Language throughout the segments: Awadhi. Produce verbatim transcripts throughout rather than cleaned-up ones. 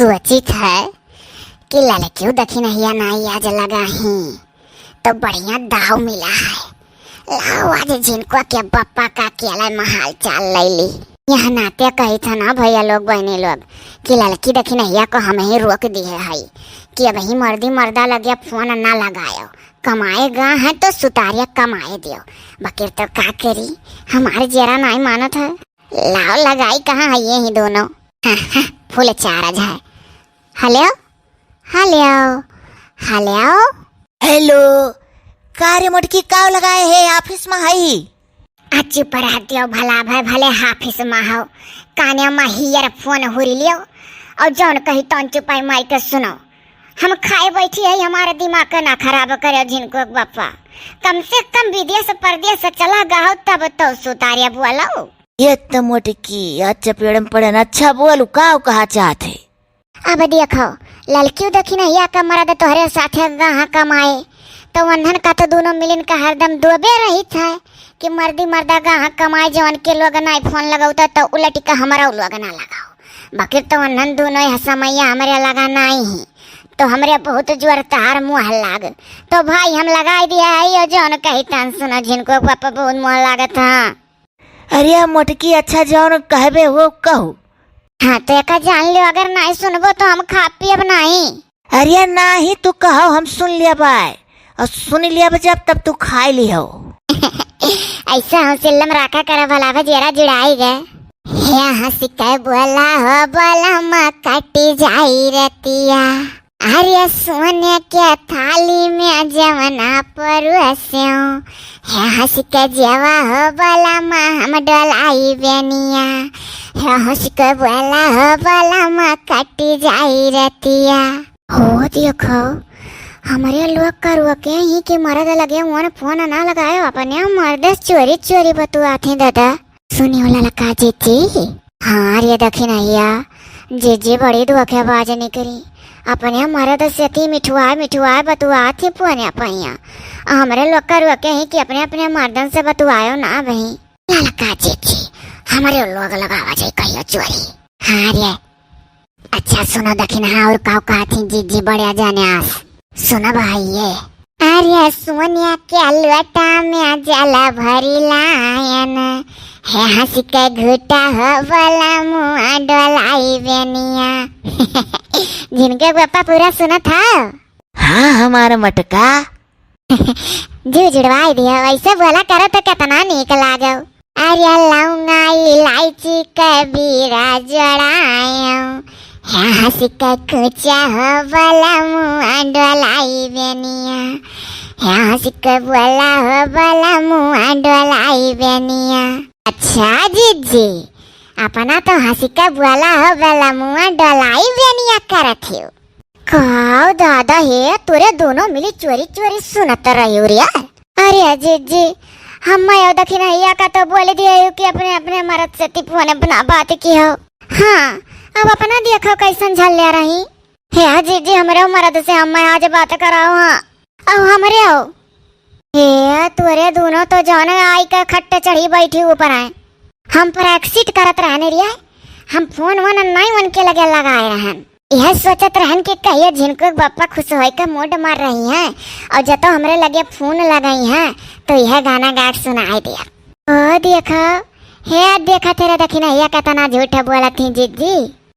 सोचित है कि ललकियो दखिनहिया नाई आज लगाही, तो बढ़िया दाव मिला है। लाओ, आज झिनकुआ के बप्पा का केला में हाल चाल लैली। यह नाते कहित है ना भैया लोग, बहनी लोग, कि ललकी दखिनहिया को हम ही रोक दिए हई कि अबहीं मर्दी मर्दा लगे फोन ना लगायो, कमाए गा है तो सुतारिया कमाए दियो। बकिर तो का करी, हमार जेरा नाई मानत है। लाओ, लगाई कहाँ है ये ही दोनों। हाँ, हाँ, फुल चार्ज है। हेलो, हेलो, हेलो। हेलो, का रे मोटकी, काव लगाए है, office में हई? आ चुप रह दियो भला भाई, भले office में हो, काने में earphone हुरी लियो और जौन कही तौन चुपाई मार के सुनो। हम खाए बैठी है, हमारे दिमाग का ना खराब करे झिनकुआ के बप्पा। कम से कम विदेश परदेश चला गहो तब तो सुतारिया बोलो। ये तो मोटकी, अच्छा पेड़ में पड़े ना, अच्छा बोलू, काव कहा चाहत है? अब देखो, ललकियो दखिनहिया का मरद तोहरे साथे गाहा कमाए, तो वन्हन का तो दोनों मिलिन का हरदम दुबे रहित है कि मर्दी मर्दा गाहा कमाए, जवन के लोग नाई फोन लगौता तो उलट के हमरा लोग ना लगाओ। बकिर तो वन्हन दोनों यह समैया हमरे लगा नाई ही, तो हमरे बहुत जोर तार मुँह लाग। तो भाई हम लगाई दिया है, यो जौन कही तन सुनो, झिनकुआ के बप्पा बहुत मुँह लागत है। अरे मोटकी, अच्छा जौन कहबे वो कहू। हाँ, तो एका जान लियो, अगर नाई सुनबो तो हम खा पियब नाई। अरे नाही, तू कहो, हम सुन लेबै, और सुन लेब जब तब तू खाए लिहो। ऐसा हम सिल्लम राखा करे भला भजेरा जुड़ाई गए। हे हंस के बोला हो बोला माँ कटी जाई रतिया। अरे सोने के थाली में जवना परोस्यो, हे हंस के जेवा हो बोला माँ हम डोलाई बेनिया, हे हंस के बोला हो बोला माँ कटी जाई रतिया। हो देखो, हमरे लोग का रोके ही कि मरद लगे उन फोन ना लगाए, अपने मर्द चोरी चोरी बतुआत ही दादा। सुनियो ललका जीजी। हाँ रे दखिनहिया, जीजी बड़ी धोखेबाज निकली। अपने मरद से ती मिठुआए मिठुआए बतुआत ही पुअने पहिया। आ हमरे लोग का रोके ही कि अपने अपने मर्दन से बतुआयो ना भई। ललका जीजी, हमरे लोग लगावा जाए कहियो चोरी। हाँ रे, अच्छा सुनो दखिनहा, और काव कहत ही जीजी बड़े जाने आस। सुनो भाई ये। अरे सोनिया के लोटा में जल भरी लायन, हे हंस के घुटा हो बोला मुआ डोलाई बेनिया। झिनकुआ के बप्पा पूरा सुनत हो? हाँ, हमार मटका। जू जुड़वाई दियो, वैसे बोला करो तो कितना नीक लागो। अरे लौंगा इलायची के बीरा जोड़ायो, हे हंस के कुचा हो बोला मुआ डोलाई बेनिया, हे हंस के बोला हो बोला मुआ डोलाई बेनिया। अच्छा जीजी, अपना तो हंस के बोला हो बोला मुआ डोलाई बेनिया करत हो। काव दादा हे, तोरे दोनों मिली चोरी चोरी सुनत रही रे। अरे जीजी, हम यो दखिनहिया का तो बोल दिए हो कि अपने अपने मरद से ती फोन अपना बात की हो। हाँ, अब अपना देखो कैसन झल्ले रही। हे जीजी, हमरे मरद से हम आज बात कराओ। हाँ, अब हमरे हो। हे, तोरे दोनों तो जौने आई के खट्टे चढ़ी बैठी ऊपर आए। हम प्रैक्टिस करत रहने रिया, हम फोन वोन नाई उनके लगे लगाए रहन। यह सोचत रहन कि कहियो झिनकू के बप्पा खुश होए के मूड मार रही हैं और जतो हमरे लगे फोन लगाई हैं तो यह गाना गा के सुनाए दिया। ओ देखो, हे देखा तेरे दखिनहिया कितना झूठ बोलत ही जीजी।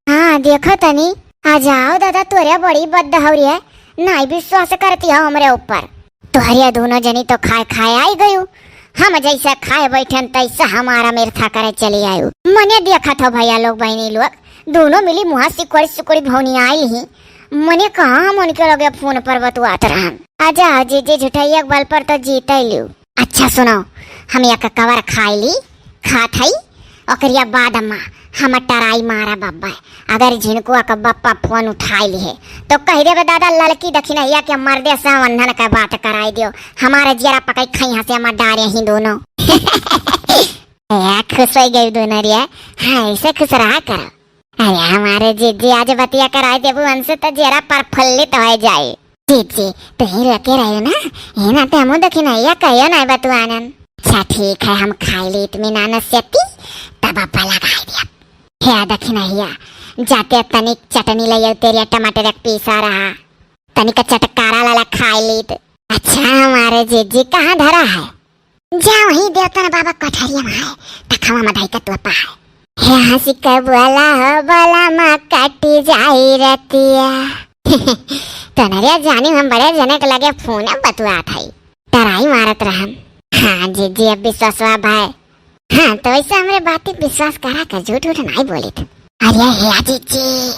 हाँ, देखो तनी, आ जाओ दादा, तोरे बड़ी बद हो रही है, नाई विश्वास करती हो हमरे ऊपर। तोहरे दोनों जनी तो खाए खाए आई गयू, हम जैसे खाए बैठन तैसे हमारा मिर्था करे चली आयु। मने देखत हो भैया लोग, बहनी लोग, दोनों मिली मुहा सिकुड़ी सिकुड़ी भौनी आई ही। मने कहाँ हम उनके लगे फोन पर बतुआत रहन। आ जाओ जीजी, झूठैया के बल पर तो जीते लियो। अच्छा सुनो, हम एक कवर खाई ली, खात हई, ओकरिया बाद अम्मा हम टराई मारा बब्बा। अगर झिनकुआ का बप्पा फोन उठाई लिहे तो कह देबे दादा ललकी दखिनहिया के मर्दे से वन्हन का बात कराई दियो। हमारे जियरा पकई खइहाँ से अम्मा डारे ही दोनों। ए, खुश हो गई दोनों रे। हाँ, ऐसे खुश रहा करो। अरे हमारे जीजी, आज बतिया कराई देबू उनसे तो जियरा प्रफुल्लित हो जाए। जीजी, तू ही रोके रहे ना, ये ना ते हमू दखिनहिया कहियो ना बतुआनन। अच्छा ठीक है, हम खाई ली इत्मीनान से ती, तब अब्बा लगाई दिया। हे दखिनहिया, जाते तनिक चटनी लइया तेरिया टमाटर एक पीसा रहा, तनिक चटकारा लाला खाई लीत। अच्छा हमारे जीजी कहाँ धरा है? जा वहीं देवतन बाबा कठरिया में है, तखवा में धई के तोपा है। हे हंसी के बोला हो, बोला माँ कटी जाई रतिया। तनरिया जानी हम बड़े जने के लगे फोन बतुआत है, टराई मारत रहन। हाँ जीजी, अब विश्वासवा भाई। हाँ, तो वैसे हमरे बात पे विश्वास करा कर झूठ उठ नहीं बोलित। अरे हे जीजी,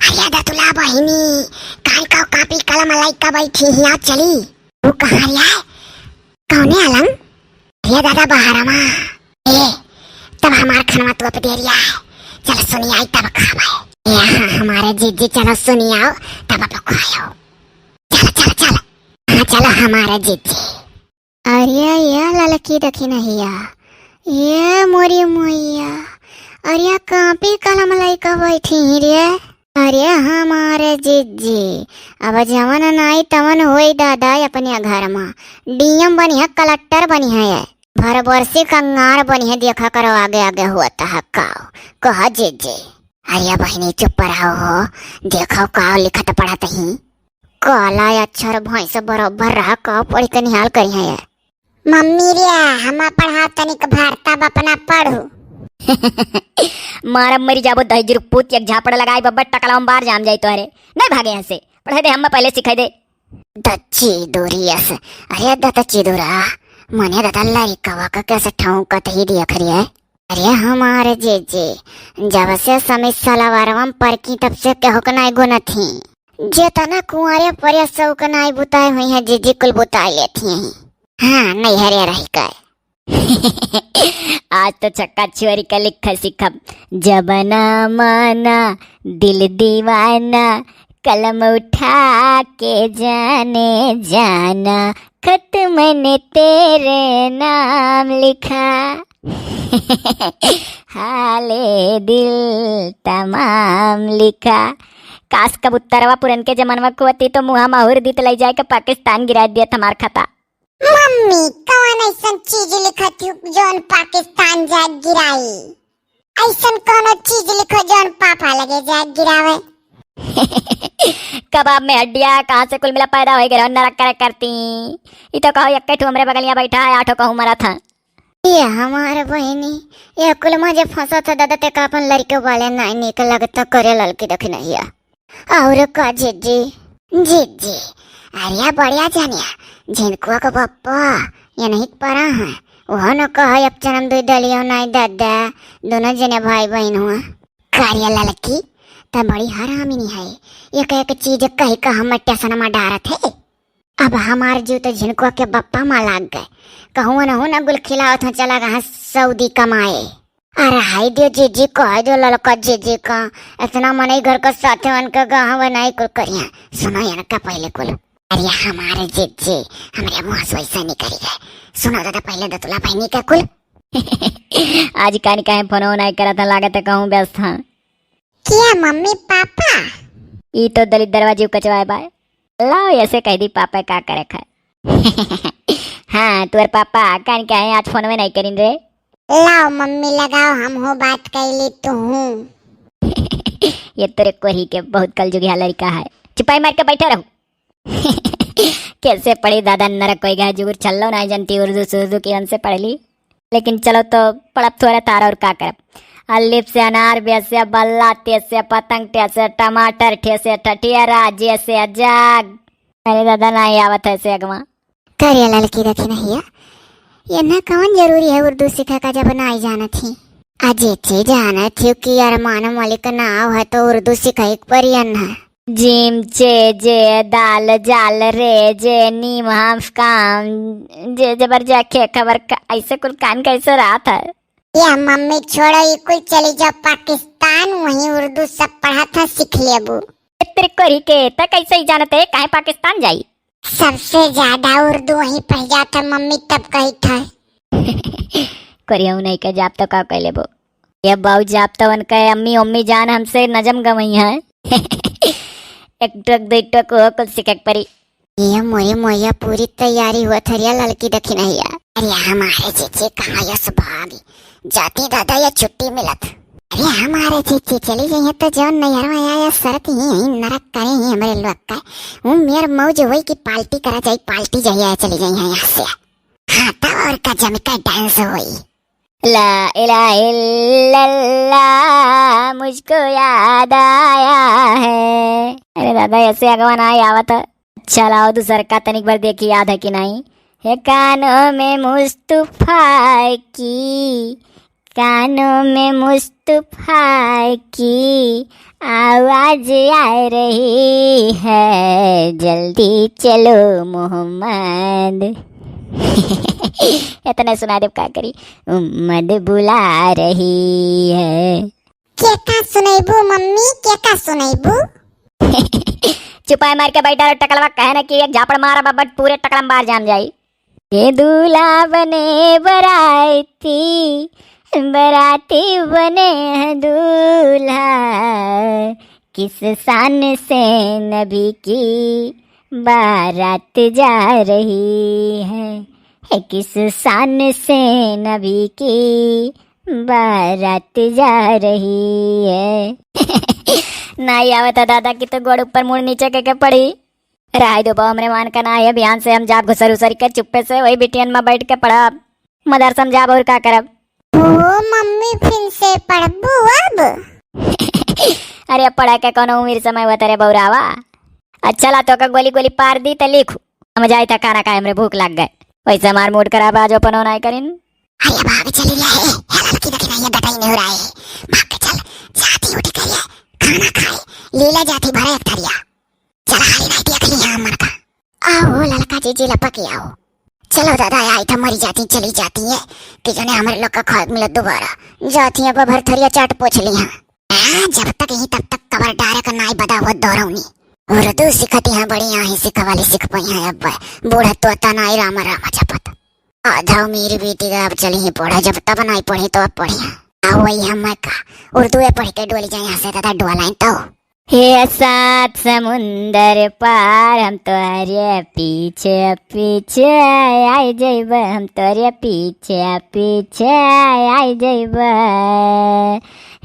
अरे दतुला बहिनी, कान का कापी कलम लइका बैठी हिया चली। तू कहाँ रे आए? कौने अलंग? अरे दादा बहारमा। ए, तब हमार खनवा तोप दे रिया है। चल सुनी आई तब खावे। ए हाँ, हमारे जीजी चलो सुनी आओ, तब अब खाओ। चल, चल, चल। हाँ, चलो हमारे जीजी। अरे या ललकी देखी नहीं या, ये मोरी मोइया, अरे या कापी कलम लइका बैठी ही रे। अरे हमारे जीजी, अब जवन नाई तवन होई दादा अपने घर मा। डीएम बनिहा, कलेक्टर बनिहा ये। भर बरसी कंगार बनिहा, देखा करो आगे आगे होत है काव। कहा जीजी। अरे बहिनी चुप रहो हो, देखो काव लिखत पढ़त ही। काला अक्षर भैंस बरोबर रहा, काव पढ़ी के निहाल करिहा ये। मम्मी रे, हमा पढ़ाओ तनिक भारता बपना पढ़ू। मारब मरी जाबो दहिजरू पूत, एक झापड़ लगाई बब्बा टकलाम बार जाम जाई तोहरे। नहीं भागे यहाँ से, पढ़े दे, हम पहले सिखाई दे। दच्ची दूरियस, अरे दच्ची दूरा, मने दादा लड़िकवा का कैसे ठाऊं कतही दिया खरी है। अरे हमारे जीजी, जब से समीज सलावारवा में परकी तब से केहू के नाई गुनत ही। जेतना कुंवारे परे सौ के नाई बुताए हुई हैं, जीजी कुल बुताए लेती हैं। हाँ, नैहरे रही के। आज तो छक्का छुअरी का लिखा सीखब। जबना माना दिल दीवाना, कलम उठा के जाने जाना, खत मैंने तेरे नाम लिखा। हाले दिल तमाम लिखा। काश कबूतरवा पुरन के जमनवा को होती तो मुहा माहुर दीत लई जाए के पाकिस्तान गिरा दियत हमार खाता। मम्मी, कौन ऐसन चीज लिखत हूँ जौन पाकिस्तान जाए गिराई? ऐसन कौनो चीज लिखो जौन पापा लगे जाए गिरावे। कबाब में हड्डिया कहाँ से कुल मिला पैदा हो गए नरक करक करती। ई तो कहो एक ठो हमरे बगलिया बैठा है, आठो कहूँ मरा था। ये हमारे बहिनी, ये कुल मजे फंसा था दादा, ते का अपन लड़के वाले नाई निक लगता करे ललकी देखी नहीं है। और का जीजी? जीजी, अरे बढ़िया जानिया, झिनकुआ के बप्पा, ये नहीं परा है। वह न कहा एक जन्म दुई दलियो नाई दादा, दोनों जने भाई बहन हुआ। कारिया ललकी, त बड़ी हरामिनी है, एक एक चीज कही का हम टेसन में डारत है। अब हमार जीव तो झिनकुआ के बप्पा मा लाग गए। कहूँ न हो न गुल खिलावत हो, चला गए सऊदी कमाए। अरे हाय दियो जीजी, कह दियो ललका जीजी का, इतना मनई घर का साथे उनके गाँव बनाई कुल करिया। सुनो इनका पहले कुल। अरे हमारे जीजी, हमरे मुँह से वैसा निकल गए। सुनो दादा, पहले दतुला बहिनी का कुल। आज कान काहे फोन नहीं करत है, लागत है कहूँ व्यस्त हाँ। क्या मम्मी पापा? ई तो दलित दरवाजी कचवाए बाय। लाओ, ऐसे कह दी पापा का करे खाए। हाँ, तोर पापा कान काहे आज फोन में नहीं करिन रे? लाओ मम्मी लगाओ, हम हो बात कैली तू हूँ। ये तोरे कोही के बहुत कलजुगिया लड़का है, चुपाई मार के बैठा रहू। कैसे पढ़ी दादा, नरक कोई गए जुगुर छल्लो नहीं जानती, उर्दू सुर्दू की उनसे पढ़ ली। लेकिन चलो तो पढ़ब थोड़ा तारा और का करब। अलिफ से अनार, बे से बल्ला, ते से पतंग, टे से टमाटर, ठे से ठठियारा, जे से जाग। अरे दादा, ना ही आवत है से अगवा। करे ललकी रखी नहीं है, ये ना कौन जरूरी है उर्दू सीखे का जब ना ही जानत ही। अजे चे जानत ही कि अरमान मलिक नाव है तो उर्दू सिखाई के परियन है। जिम चे जे दाल जाल रे जे नीम हाम्स काम जे जबर जाखे खबर का, ऐसे कुल कान कैसे रात है। या मम्मी छोड़ो, ये कुल चली जाओ पाकिस्तान, वहीं उर्दू सब पढ़ा था, सीख लेबू। तेरे कोरी के त कैसे ही जानते काहे पाकिस्तान जाई? सबसे ज्यादा उर्दू वहीं पढ़ जाता मम्मी, तब कही था। कोरिया नहीं के जाब तो का कह लेबो। ये बाऊ जाब तो उनका अम्मी अम्मी जान हमसे नजम गवई है। एक टोक दो टोक वो कुल सीखे के परी। ये मोरी मोया पूरी तैयारी हुआ थरिया ललकी दखिनहिया। अरे हमारे जीजी कहाँ यस भागी जाती दादा, या छुट्टी मिलत। अरे हमारे जीजी चली जइहैं तो जौन नैहरवा आया सरत ही है, नरक करे ही हमरे लोग का। वो मेर मौज होई कि पार्टी करा जाई, पार्टी जहिया चली जइहैं यहाँ से। हाँ, तब और का जम के dance होई। ला इलाहा इल्लल्लाह, मुझको याद आया है। अरे दादा, ऐसे अगवा ना आवत। अच्छा लाओ दूसर का तनिक बार देखी, याद है कि नहीं? है कानों में मुस्तफा की, कानों में मुस्तफा की आवाज आ रही है, जल्दी चलो मोहम्मद। इतने सुना देब, का करी, उम्मद बुला रही है। केका सुनैबू मम्मी, केका सुनैबू? चुपाई मार के बैठा रहो टकलवा, कहे ना कि एक झापड़ मारा बा, but पूरे टकला में बाहर जाम जाई। के दूल्हा बने बराती, बराती बने हैं दूल्हा, किस शान से नबी की बारात जा रही है, है किस शान से नबी की बारात जा रही है। नाई आवत है दादा कि तो गोड़ ऊपर मुड़ नीचे के, के पड़ी। रहाई दो बा, हमरे मान का ना है, बिहान से हम जाब घुसर उसर के चुप्पे से वही बिटियन में बैठ के पढ़ब, मदरसा में जाब और का करब। ओ मम्मी, फिन से पढ़बू अब? अरे पढ़े के कौनो उम्र समय होत रे बौरावा। अच्छा ला तोका गोली गोली पार दी त लिखू, हम जाई त खाना खाए, हमरे भूख लग गए। वैसे हमार mood खराब, आज अपन नाई करिन। अरे भाग चली रे, हे लड़की देखे ना, ये डटाई नहीं हो रहा है। भाग के चल, जाती उठ के ये खाना खाए, लीला जाती भरे एक थरिया। चल हाली नाई देख ली है हमर का। आओ ललका जीजी लपक के आओ। चलो दादा, आई था मरी जाती, चली जाती है कि जने हमरे लोग का खाए मिले दोबारा। जाती है बभर थरिया चाट पोछ ली है। हाँ, जब तक यही तब तक कबर डारे का नाई बदा हुआ दोरौनी। उर्दू सिखती है बड़ी, यहाँ सिखवाली सिख पाई है अब। बूढ़ा तोता नाई रामा रामा जपत। आधा उम्र बीती गया, अब चली ही पढ़े, जब तब नाई पढ़ी तो अब पढ़ी। आओ वही हम का उर्दू में पढ़ के डोली जाए यहाँ से दादा, डोलाइन तो। हे सात समुंदर पार, हम तोहरे पीछे पीछे आई जइबे, हम तोहरे पीछे पीछे आई जइबे।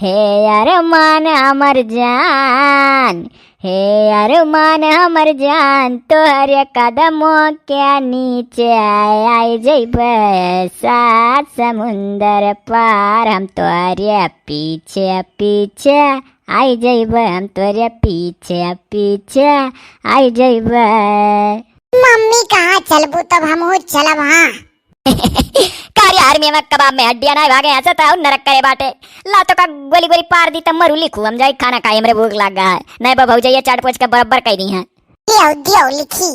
हे अरमान हमर जान, हे अरमान हमर जान, तोहरे कदमों के नीचे आई जइबे। सात समुंदर पार, हम तोहरे पीछे पीछे आई जइबे, हम तोरे पीछे पीछे आई जइबे। मम्मी कहाँ चलबू तब हमहू चलब। हाँ। कारी आर्मी में कबाब में हड्डियाँ नाई भागे, ऐसे तो और नरक करे बाटे। ला तोका गोली गोली पार दी तब मरू लिखू, हम जाई खाना खाई, हमरे भूख लग गया है। नहीं बा भौजैया चाट पोछ के बराबर कह दी हैं। दियो दियो लिखी।